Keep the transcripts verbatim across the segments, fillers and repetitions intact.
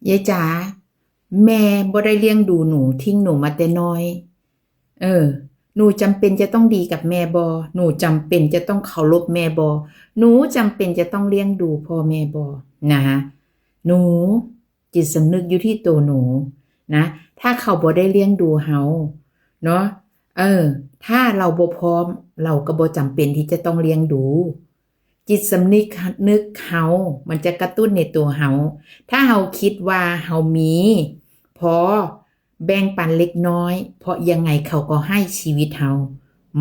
ยายจ๋า แม่บ่ได้เลี้ยงดูหนู ทิ้งหนูมาแต่น้อย เออ หนูจำเป็นจะต้องดีกับแม่บ่ หนูจำเป็นจะต้องเคารพแม่บ่ หนูจำเป็นจะต้องเลี้ยงดูพ่อแม่บ่ นะ หนู จิตสำนึกอยู่ที่ตัวหนูนะ ถ้าเขาบ่ได้เลี้ยงดูเฮาเนาะ เออ ถ้าเราบ่พร้อม เราก็บ่จำเป็นที่จะต้องเลี้ยงดู จิตสำนึกนึกเฮา มันจะกระตุ้นในตัวเฮา ถ้าเฮาคิดว่าเฮามีพอแบ่งปันเล็กน้อย เพราะยังไงเขาก็ให้ชีวิตเฮา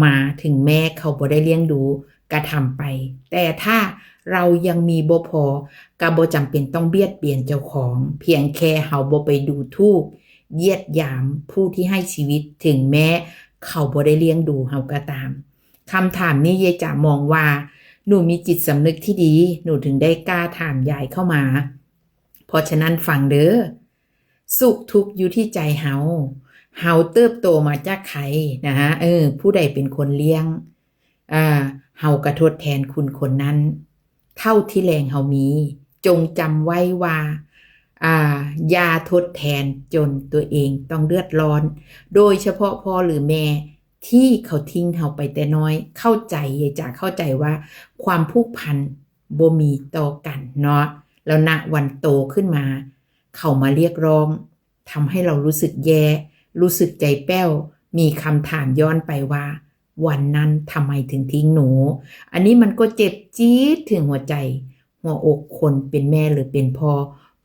มา ถึงแม้เขาบ่ได้เลี้ยงดู กระทำไป แต่ถ้าเรายังมีบ่พอ ก็บ่จำเป็นต้องเบียดเบียนเจ้าของ เพียงแค่เฮาบ่ไปดูถูก เหยียดหยามผู้ที่ให้ชีวิต ถึงแม้เขาบ่ได้เลี้ยงดูเฮาก็ตาม คำถามนี้ยายจ๋ามองว่า หนูมีจิตสำนึกที่ดี หนูถึงได้กล้าถามยายเข้ามา เพราะฉะนั้นฟังเด้อ สุขทุกข์อยู่ที่ใจเฮา เฮาเติบโตมาจากใครนะฮะ เออ ผู้ใดเป็นคนเลี้ยง อ่า เฮาก็ทดแทนคุณคนนั้น เท่าที่แรงเฮามี จงจำไว้ว่า อ่า อย่าทดแทนจนตัวเองต้องเดือดร้อน โดยเฉพาะพ่อหรือแม่ที่เขาทิ้งเฮาไปแต่น้อย เข้าใจ ยายจ๋าเข้าใจว่าความผูกพันบ่มีต่อกันเนาะ แล้วณวันโตขึ้นมา เขามาเรียกร้อง ทำให้เรารู้สึกแย่ รู้สึกใจแป้ว มีคำถามย้อนไปว่า วันนั้นทำไมถึงทิ้งหนู อันนี้มันก็เจ็บจี๊ดถึงหัวใจ หัวอกคนเป็นแม่หรือเป็นพ่อ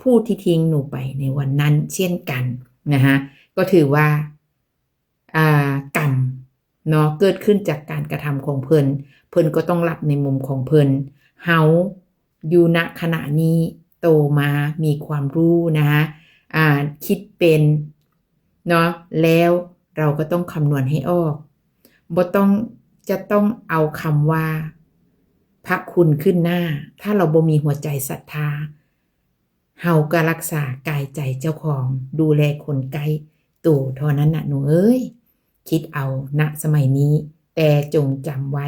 ผู้ที่ทิ้งหนูไปในวันนั้นเช่นกันนะฮะ ก็ถือว่า อ่า กรรมเนาะ เกิดขึ้นจากการกระทำของเพิ่น เพิ่นก็ต้องรับในมุมของเพิ่น เฮาอยู่ณขณะนี้โตมามีความรู้นะฮะ อ่า คิดเป็นเนาะ แล้วเราก็ต้องคำนวณให้ออก บ่ต้อง จะต้องเอาคำว่าพระคุณขึ้นหน้า ถ้าเราบ่มีหัวใจศรัทธา เฮาก็รักษากายใจเจ้าของ ดูแลคนใกล้ตัวเท่านั้นน่ะหนูเอ้ย คิดเอา ณ สมัยนี้ แต่จงจำไว้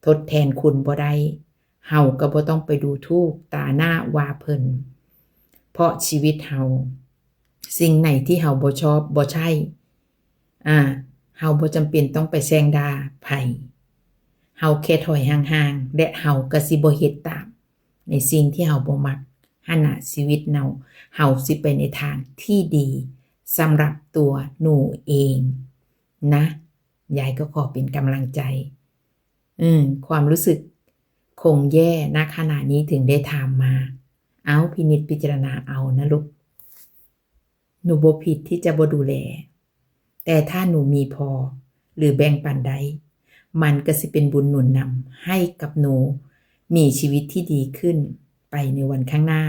ทดแทนคุณบ่ได้ เฮาก็บ่ต้องไปดูถูกตาหน้าว่าเพิ่น เพราะชีวิตเฮา สิ่งไหนที่เฮาบ่ชอบ บ่ใช่ อ่า เฮาบ่จำเป็นต้องไปแซงด่าไผ เฮาแค่ถอยห่างๆ และเฮาก็สิบ่เฮ็ดตาม ในสิ่งที่เฮาบ่มัก หั้นน่ะ ชีวิตเฮา เฮาสิไปในทางที่ดีสำหรับตัวหนูเองนะ ยายก็ขอเป็นกำลังใจ อืม ความรู้สึกคงแย่ ณ ขณะนี้ถึงได้ถามมา เอาพินิจพิจารณาเอานะลูก หนูบ่ผิดที่จะบ่ดูแล แต่ถ้าหนูมีพอ หรือแบ่งปันได้ มันก็สิเป็นบุญหนุนนำให้กับหนู มีชีวิตที่ดีขึ้นไปในวันข้างหน้า